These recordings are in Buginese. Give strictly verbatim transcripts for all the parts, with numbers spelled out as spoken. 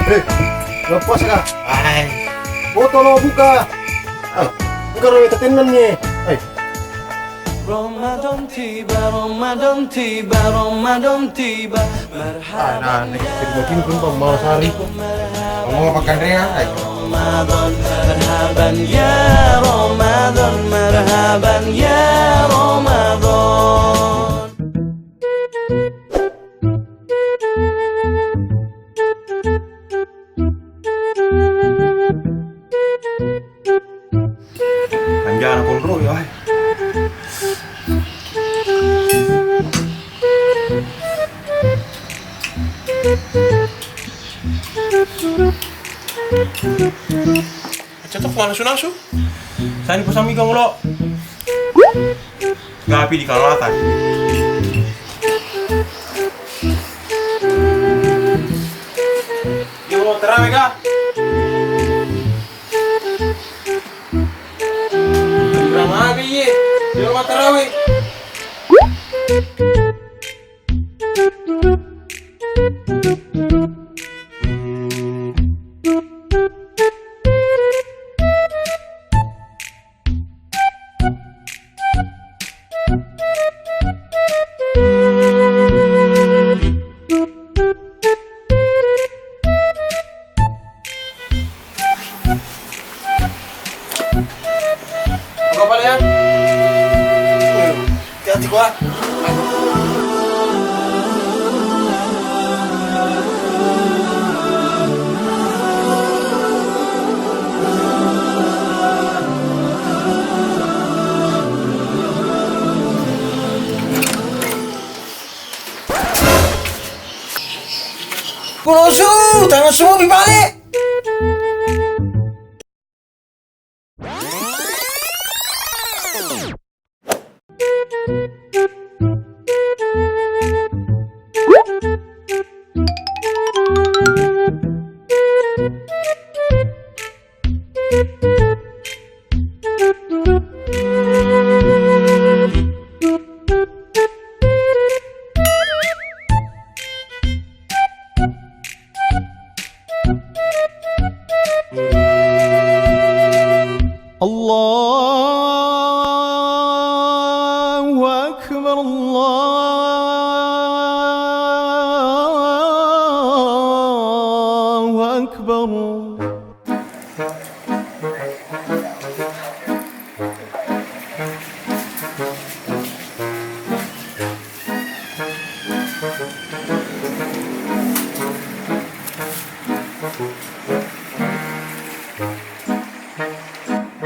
Eh, lepas kah? Ai. Botolo buka. Ai, engka ro tatennan ni. Ai. Ramadan tiba, Ramadan tiba, Ramadan tiba. Ah, nah, nih, jadi begini pun, Bang, mau sehari pun. Mau makan rea, ai. Ramadan, marhaban ya Ramadan, marhaban ya Ramadan. Kanjana konro ya. Aja tok nasu-nasu. Sani kusami kang lo. Gapi di kalatan. Yo mau terawih kah? Kurang apa ye? Yo mau terawih. Buka pale ya. Hati-hati gua. Pulosu, tangan semua bibalik. الله أكبر، الله أكبر.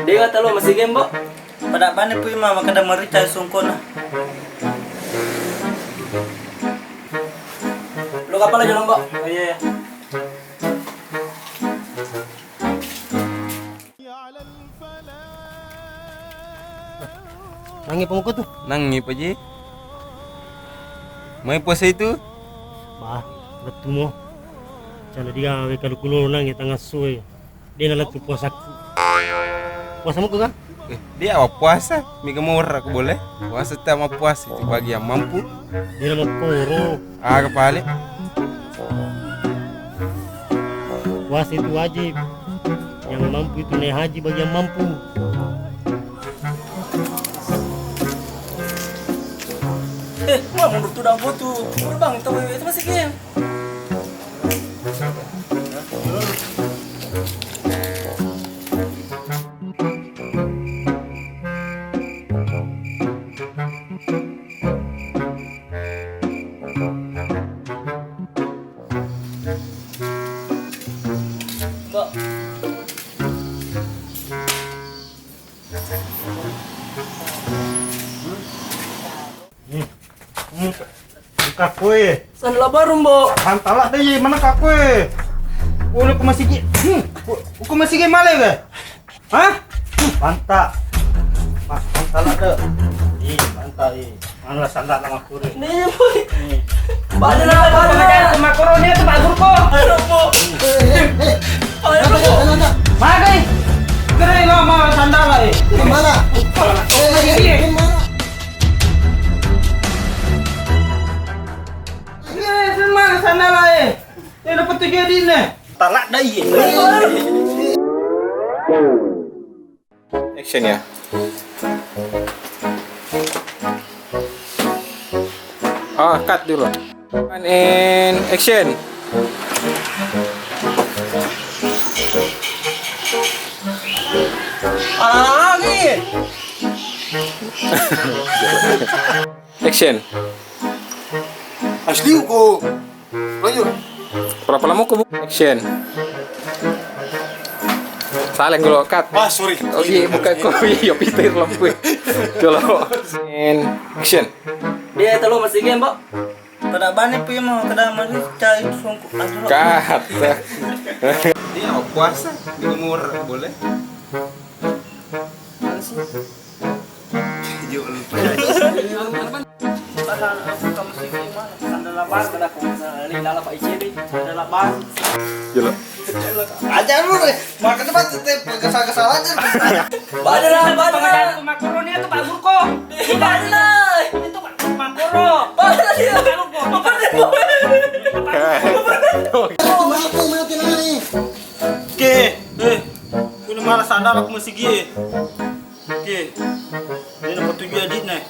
Dewa talo masih gembo. Pada bani pui ma makkeda merica songkona. Lo kapala jolong, Mbok? Oh iya, iya. Nangi pemuka tu? Nangi, Pak Ji. Mai puasa itu? Bah, betul mo. Cana diga we kalukulo nangi tangasso e. Dena lettu puasakku. Puasa muka kan? Eh, dia apa puasa? Mega murah boleh. Puasa tak mau puasa itu bagi yang mampu. Dena mau poro. Ah, kepala. Puasa itu wajib. Yang mampu itu naik haji bagi yang mampu. Eh, mau mundur tuh dang foto. Udah bang, tahu itu masih game. Mbok. Hmm. Hmm. Kakkoe. Sandala baru, Mbok. Sandala deh, mana kakkoe? Udah ku masigi. Hmm. Ku, ku masigi male ga? Hah? Panta. Pak, panta lah, Dek. Ih, panta, ih. Mana sandal nama kure? Nih, boy. Pada lah, pada lah. Sama korone itu Pak Gurko. Aduh, Mbok. Aduh, Mbok. Magai. Kere lo mau sandal lah, eh. Mana? Iya. Mana? Iya, mana sandal lah, eh. Ini dapat tujuh di ini. Tala Action ya. Oh, cut dulu. And action. Action. Asli ko. Lanjut. Pura-pura mau ke bu-, action. Salah kalau cut. Ah, sorry. Oh, iya, bukan ko. Iya, Peter lampu. Coba. And action. Dia telu masih game, Mbak. Pada bani pi mau kada mari cari songkok. Cut. Iya, puasa di umur boleh. Iya, lupa. Ada laban, ada laban. Jelek. Aja lu deh. Makan tempat tetep kesal-kesal aja. Badalah, badalah. Makaroni itu Pak Gurko. Badalah. Itu Pak Makoro. Badalah dia. Pak Gurko. Apa dia? Oke, eh, udah malas sadar aku masih gie. Oke, ini dapat tujuh adit nih.